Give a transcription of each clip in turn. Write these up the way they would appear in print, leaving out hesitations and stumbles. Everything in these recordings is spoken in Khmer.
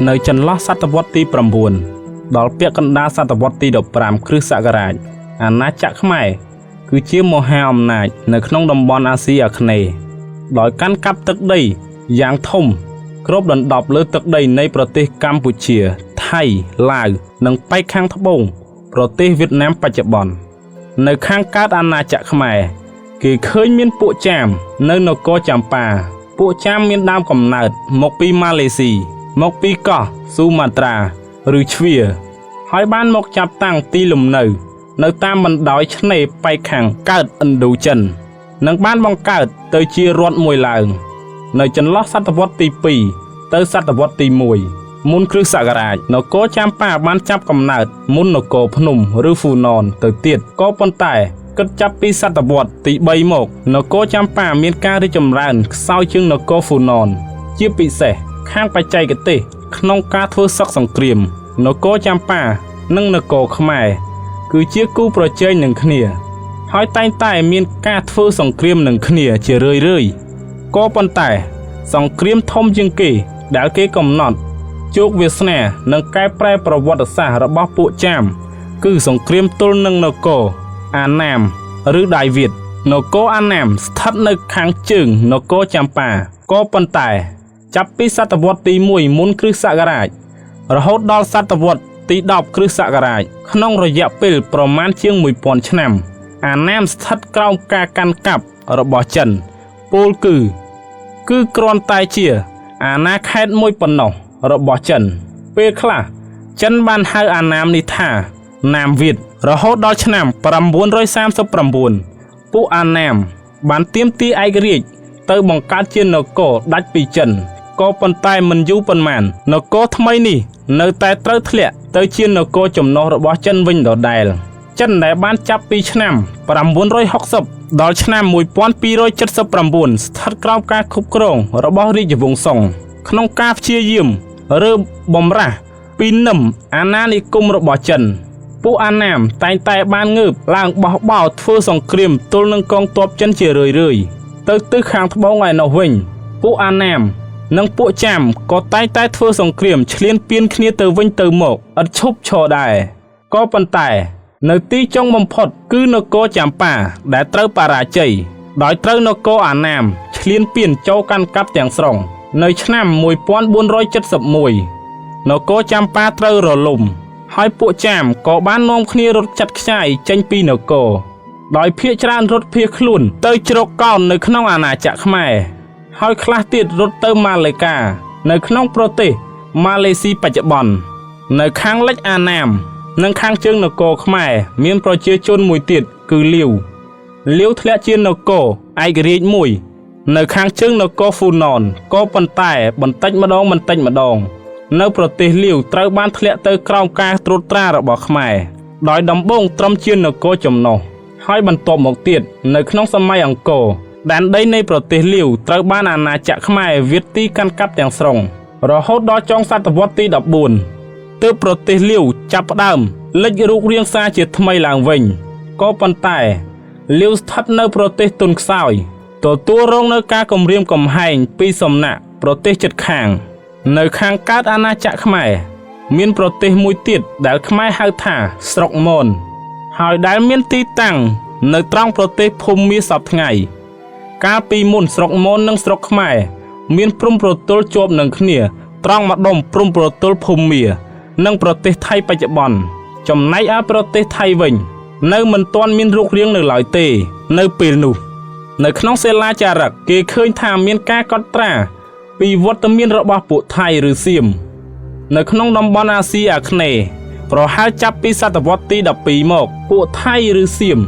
នៅចន្លោះសតវត្សទី9ដល់ពាក់កណ្ដាលសតវត្សទី15គ្រិស្តសករាជអាណាចក្រខ្មែរគឺជាមហាអំណាចនៅក្នុងតំបន់អាស៊ីអាគ្នេយ៍ដោយកាន់កាប់ទឹកដីយ៉ាងធំគ្របដណ្ដប់លើទឹកដីនៃប្រទេសកម្ពុជា ថៃឡាវនិងប៉ែកខាងត្បូងប្រទេសវៀតណាមបច្ចុប្បន្ននៅខាងកើតអាណាចក្រខ្មែរគេឃើញមានពួកចាមនៅនគរចម្ប៉ាពួកចាមមានដើមកំណើតមកពីម៉ាឡេស៊ីមកពីកោះស៊ូម៉ាត្រាឬជ្វាហើយបានមកចាប់តាំងទីលំនៅនៅតាមបណ្ដោយឆ្នេរប៉ែកខាងកើតឥណ្ឌូចិននិងបានបង្កើតទៅជារដ្ឋមួយឡើងនៅចន្លោះសតវត្សទី2ទៅសតវត្សទី1មុនគ្រិស្តសករាជនគរចម្ប៉ាបានចាប់កំណើតមុននគរភ្នំឬហ្វូណនទៅទៀតក៏ប៉ុន្តែគិតចាប់ពីសតវត្សទី3មកនគរចម្ប៉ាមានការរីកចម្រើនខ្សោយជាងនគរហ្វូណនជាពិសេសខាងបច្ចេកទេសក្នុងការធ្វើសឹកសង្គ្រាមនគរចម្ប៉ានិងនគរខ្មែរគឺជាគូប្រជែងនឹងគ្នាហើយតែងតែមានការធ្វើសង្គ្រាមនឹងគ្នាជារឿយៗក៏ប៉ុន្តែសង្គ្រាមធំជាងគេដែលគេកំណត់ជោគវាសនានិងកែប្រែប្រវត្តិសាស្ត្ររបស់ពួកចាមគឺសង្គ្រាមទល់នឹងនគរអាណាមឬដៃវៀតនគរអាណាមស្ថិតនៅខាងជើងនគរចម្ប៉ាក៏ប៉ុន្តែចាប់ពីសតវត្សទី1មុនគ្រិស្តសករាជរហូតដល់សតវត្សទី10គ្រិស្តសករាជក្នុងរយៈពេលប្រមាណជាង1000ឆ្នាំអាណាមស្ថិតក្រោមការកាន់កាប់របស់ចិនពោលគឺគ្រាន់តែជាអាណាខេត្តមួយប៉ុណ្ណោះរបស់ចិនពេលខ្លះចិនបានហៅអាណាមនេះថាណាមវៀតរហូតដល់ឆ្នាំ939ពួកអាណាមបានទាមទារឯករាជ្យទៅបង្កើតជានគរដាច់ពីចិនក៏ប៉ុន្តែមិនយូរប៉ុន្មាននគរថ្មីនេះនៅតែត្រូវធ្លាក់ទៅជានគរចំណុះរបស់ចិនវិញដដែលចិនដែលបានចាប់ពីឆ្នាំ960ដល់ឆ្នាំ1279ស្ថិតក្រោមការគ្រប់គ្រងរបស់រាជវង្សសុងក្នុងការព្យាយាមរើបំរាស់ពីនឹមអាណានិគមរបស់ចិនពួកអាណាមតែងតែបានងើបឡើងបោះបោធ្វើសង្គ្រាមទល់នឹងកងទ័ពចិនជារឿយៗទៅទិសខាងត្បូងឯណោះវិញពួកអាណាមនិងពួកចាមក៏តែងតែធ្វើសង្គ្រាមឈ្លានពានគ្នាទៅវិញទៅមកឥតឈប់ឈរដែរក៏ប៉ុន្តែនៅទីចុងបំផុតគឺនគរចម្ប៉ាដែលត្រូវបរាជ័យដោយត្រូវនគរអាណាមឈ្លានពានចូលកាន់កាប់ទាំងស្រុងនៅឆ្នាំ1471នគរចម្ប៉ាត្រូវរលំហើយពួកចាមក៏បាននាំគ្នារត់ចាត់ខ្ចាយចេញពីនគរដោយភៀសច្រើនរត់ភៀសខ្លួនទៅជ្រកកោននៅក្នុងអាណាចក្រខ្មែរហើយខ្លះទៀតរត់ទៅម៉ាឡេកានៅក្នុងប្រទេសម៉ាឡេស៊ីបច្ចុប្បន្ននៅខាងលិចអាណាមនិងខាងជើងនគរខ្មែរមានប្រជាជនមួយទៀតគឺលាវលាវធ្លាក់ជានគរឯករាជ្យមួយនៅខាងជើងនគរហ្វូណនក៏ប៉ុន្តែបន្តិចម្ដងបន្តិចម្ដងនៅប្រទេសលាវត្រូវបានធ្លាក់ទៅក្រោមការត្រួតត្រារបស់ខ្មែរដោយដំបូងត្រឹមជានគរចំណុះហើយបន្ទាប់មកទៀតនៅក្នុងសម័យអង្គរដែនដីនៃប្រទេសលាវត្រូវបានអាណាចក្រខ្មែរវាយទីកាន់កាប់ទាំងស្រុងរហូតដល់ចុងសតវត្សទី14ទើបប្រទេសលាវចាប់ផ្ដើមលេចរូបរាងសារជាថ្មីឡើងវិញក៏ប៉ុន្តែលាវស្ថិតនៅប្រទេសទុនខ្សោយទទួលរងនៅការគំរាមកំហែងពីសំណាក់ប្រទេសជិតខាងនៅខាងកើតអាណាចក្រខ្មែរមានប្រទេសមួយទៀតដែលខ្មែរហៅថាស្រុកមនហើយដែលមានទីតាំងនៅត្រង់ប្រទេសភូមាសព្វថ្ងៃកាលពីមុនស្រុកមននិងស្រុកខ្មែរមានព្រំប្រទល់ជាប់នឹងគ្នាត្រង់ម្ដុំព្រំប្រទល់ភូមានិងប្រទេសថៃបច្ចុប្បន្នចំណែកឯប្រទេសថៃវិញនៅមិនទាន់មានរូបរាងនៅឡើយទេនៅពេលនោះនៅក្នុងសិលាចារឹកគេឃើញថាមានការកត់ត្រាពីវត្តមានរបស់ពួកថៃឬសៀមនៅក្នុងតំបន់អាស៊ីអាគ្នេយ៍ប្រហែលចាប់ពីសតវត្សទី12មកពួកថៃឬសៀម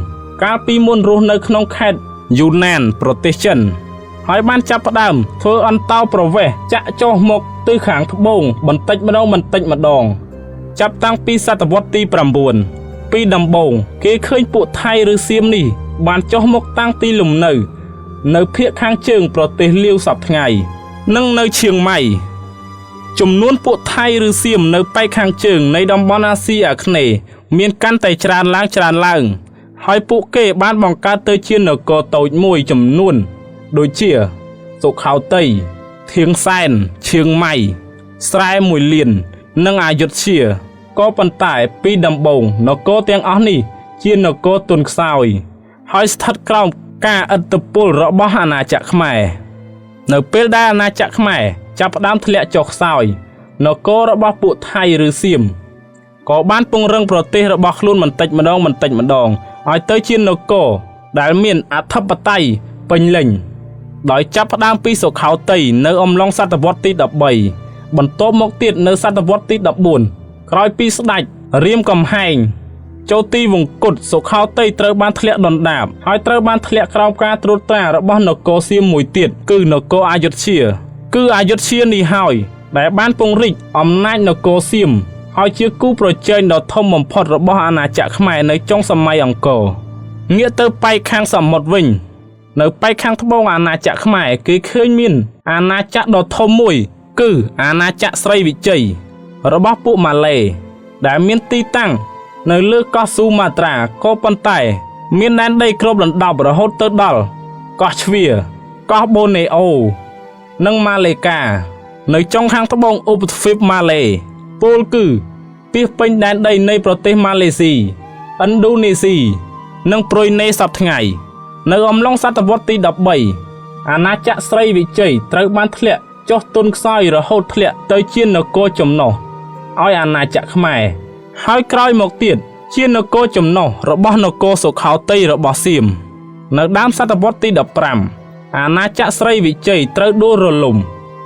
កាលពីមុនរស់នៅក្នុងខេត្តយូណានប្រទេសចិនហើយបានចាប់ផ្ដើមធ្វើអន្តោប្រវេសន៍ចាក់ចុះមកទិសខាងត្បូងបន្តិចម្ដងបន្តិចម្ដងចាប់តាំងពីសតវត្សទី9ពីដំបូងគេឃើញពួកថៃឬសៀមនេះបានចុះមកតាំងទីលំនៅនៅភាគខាងជើងប្រទេសលាវសព្វថ្ងៃនិងនៅឈៀងម៉ៃចំនួនពួកថៃឬសៀមនៅប៉ែកខាងជើងនៃតំបន់អាស៊ីអាគ្នេយ៍មានកាន់តែច្រើនឡើងច្រើនឡើងហើយពួកគេបានបង្កើតទៅជានគរតូចមួយចំនួនដូចជាសុខោទ័យធៀងសែនឈៀងម៉ៃ ស្រែមួយលាន និងអយុធ្យាក៏ប៉ុន្តែពីដំបូងនគរទាំងអស់នេះជានគរទន់ខ្សោយ ហើយស្ថិតក្រោមការឥទ្ធិពលរបស់អាណាចក្រខ្មែរ នៅពេលដែលអាណាចក្រខ្មែរចាប់ផ្ដើមធ្លាក់ចុះខ្សោយនគររបស់ពួកថៃឬសៀមក៏បានពង្រឹងប្រទេសរបស់ខ្លួនបន្តិចម្ដងបន្តិចម្ដងឲ្យទៅជានគរដែលមានអធិបតេយ្យពេញលេញដោយចាប់ផ្ដើមពីសុខោទ័យនៅអំឡុងសតវត្សទី13បន្ទាប់មកទៀតនៅសតវត្សទី14ក្រោយពីស្ដេចរាមកំហែងចូលទីវង្គតសុខោទ័យត្រូវបានធ្លាក់ដុនដាបហើយត្រូវបានធ្លាក់ក្រោមការត្រួតត្រារបស់នគរសៀមមួយទៀតគឺនគរអយុធ្យាគឺអយុធ្យានេះហើយដែលបានពង្រីកអំណាចនគរសៀមហើយជាគូប្រជែងដ៏ធំបំផុតរបស់អាណាចក្រខ្មែរនៅចុងសម័យអង្គរងាកទៅប៉ែកខាងសមុទ្រវិញ នៅប៉ែកខាងត្បូងអាណាចក្រខ្មែរគេឃើញមានអាណាចក្រដ៏ធំមួយ គឺអាណាចក្រស្រីវិជ័យរបស់ពួកម៉ាឡេដែលមានទីតាំងនៅលើកោះស៊ូម៉ាត្រាក៏ប៉ុន្តែ មានដែនដីគ្របដណ្ដប់រហូតទៅដល់កោះជ្វាកោះបូណេអូ និងម៉ាឡេកា នៅចុងខាងត្បូងឧបទ្វីបម៉ាឡេពោលគឺពាសពេញដែនដីនៃប្រទេសម៉ាឡេស៊ីឥណ្ឌូនេស៊ីនិងប្រុយណេសព្វថ្ងៃ នៅអំឡុងសតវត្សទី13អាណាចក្រស្រីវិជ័យត្រូវបានធ្លាក់ចុះទុនខ្សោយរហូតធ្លាក់ទៅជានគរចំណុះឲ្យអាណាចក្រខ្មែរហើយក្រោយមកទៀតជានគរចំណុះរបស់នគរសុខោទ័យរបស់សៀមនៅដើមសតវត្សទី15អាណាចក្រស្រីវិជ័យត្រូវដួលរលំ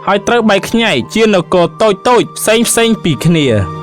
ហើយត្រូវបែកខ្ញែកជានគរតូចៗផ្សេងៗពីគ្នា។